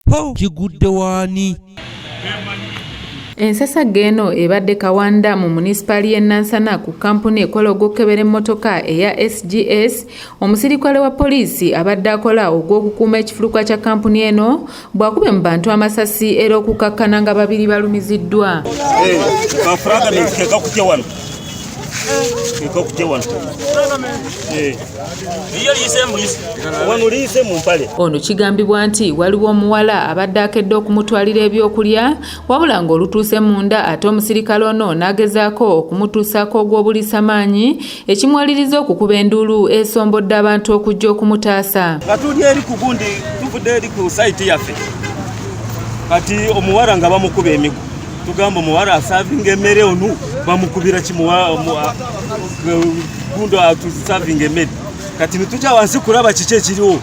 Ho! Kigudde w'ani? Ensasagge eno ebadde Kawanda mu munisipaali y'e Nansana ku kkampuni ekola ogw'okukebera emmotoka eya SGS. Omusirikale wa poliisi abadde akola ogw'okukuuma ekifulukwa kya kkampuni eno bw'akubye mu bantu amasasi era okukakkana nga babiri balumiziddwa. Ono kigambibwa nti waliwo omuwala abadde akedde okumutwalira ebyokulya wabula ng'olutuuse munda ate omusirikale ono n'agezaako okumutuusaako ogw'obuliisamaanyi ekimuwaliriza okukuba enduulu esombodde abantu okujja okumutaasa. Nga tuli eri ku gundi tuvudde eri ku sayiti yaffe kati omuwala nga bamukuba emigo tugamba omuwala asavinga emmere onu bamukubira kimugundi atusavinga emmere kati nitujja wansi kulaba kiki ekiriwo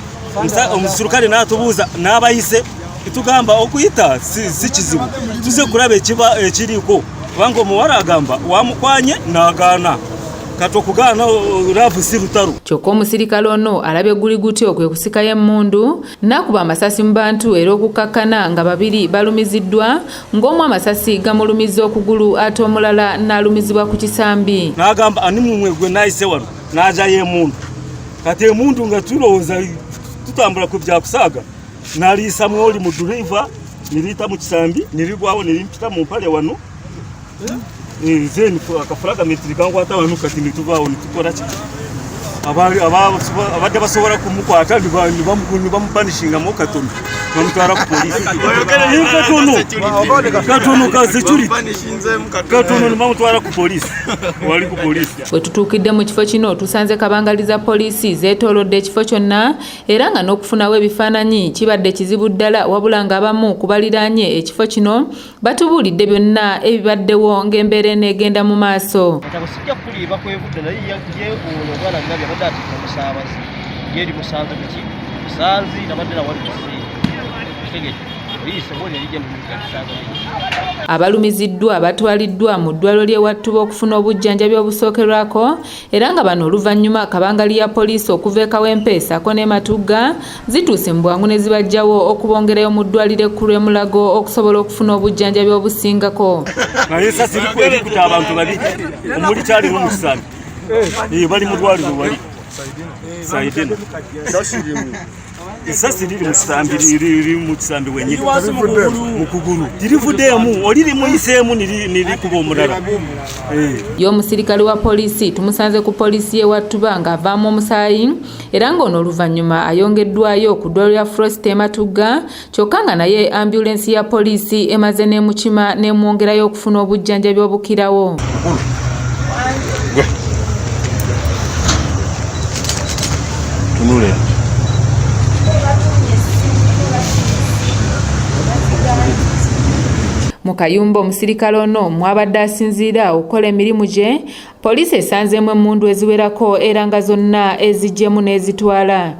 omusurukale natubuuza n'abayise tugamba okuyita si kizibu tuze kulaba ekiriko kubanga omuwala agamba wamukwanye nagaana kati okugaana laavu si lutalo. Kyokka omusirikale ono alabye guli gutyo kwe kusikayo emmundu n'akuba amasasi mu bantu era okukkakkana nga babiri balumiziddwa ng'omu amasasi gamulumizza okugulu ate omulala n'alumizibwa ku kisambi. N'agamba ani mumwe gwe nayise wano n'ajayo emundu kati emundu nga tulowooza tutambula ku byakusaaga naliisamu oli mu duriva niriita mu kisambi nirigwawo nirimpita mu mpale wano nze akafulaga kankwata wano kati nituvaawo nitukola ki abadde basobola kumukwata nibamupanishingamu katono bamutwala ku polisi katono katono ka security katono nibamutwala ku polisi wali ku polisi. We tutuukidde mu kifo kino tusanze kabangali za poliisi zeetoolodde ekifo kyonna era nga n'okufunawo ebifaananyi kibadde kizibu ddala wabula ng'abamu ku baliraanye ekifo kino batubuulidde byonna ebibaddewo ng'embeera eno egenda mu maaso. Ekitabo sijja kukulimba kwevudde naye ye ono omwana ngabye abadde atikka musaabaze ye limusanze kuki musanzi nabadde nawali kusiiga kitegedde poliisi oba eri gye Abalumiziddwa batwaliddwa mu ddwaliro ly'e Wattuba okufuna obujjanjabi obusookerwako era nga bano oluvannyuma kabangali ya poliisi okuva e Kawempe ssaako n'e Matugga zituuse mu bwangu ne zibaggyawo okubongerayo mu ddwaliro ekkulu e Mulago okusobola okufuna obujjanjabi obusingako. Naye esasi erikuta abantu babiri omuli kyalimu mu kisambi bali mu ddwaliro wali Saidina. Esasi liri mu kisambi liri mu kisambi wenyini mu kugulu lirivuddemu oli limuyiseemu nirikuba omulala. Ye omusirikale wa poliisi tumusanze ku poliisi y'e Wattuba ng'avaamu omusaayi era ng'ono oluvannyuma ayongeddwayo ku ddwaliro lya Frost e Matugga kyokka nga naye ambyulensi ya poliisi emaze n'emukima n'emwongerayo okufuna obujjanjabi obukirawo. Mu kayumba omusirikale ono mwabadde asinziira okukola emirimu gye, poliisi esanzeemu emmundu eziwerako era nga zonna eziggyemu n'ezitwala.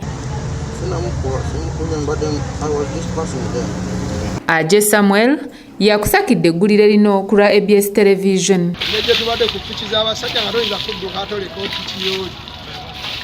Aje Samuel yakusakidde eggulire lino ku lwa ABS Television. Ne gye tubadde ku piki z'abasajja nga toyinza kudduka ate oleka piki y'oli.